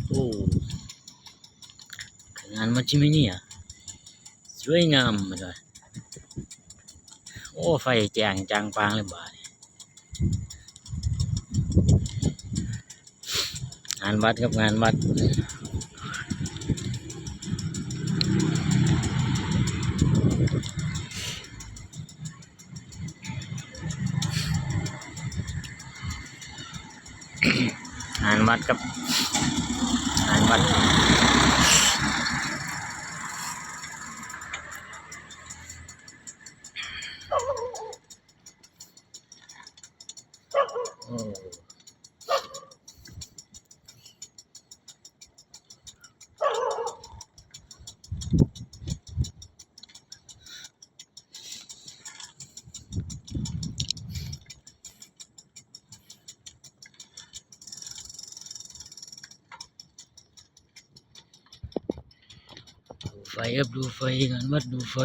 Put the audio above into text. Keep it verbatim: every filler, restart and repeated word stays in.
โอ้ งานมัชฌิมิเนี่ย สวยงามเลย โอ้ ไฟแจ้งจางปางเลยบาดนี้ งานวัดครับ งานวัด งานวัดครับ งานวัด โอ้ ดูไฟครับ ดูไฟ งานวัดดูไฟ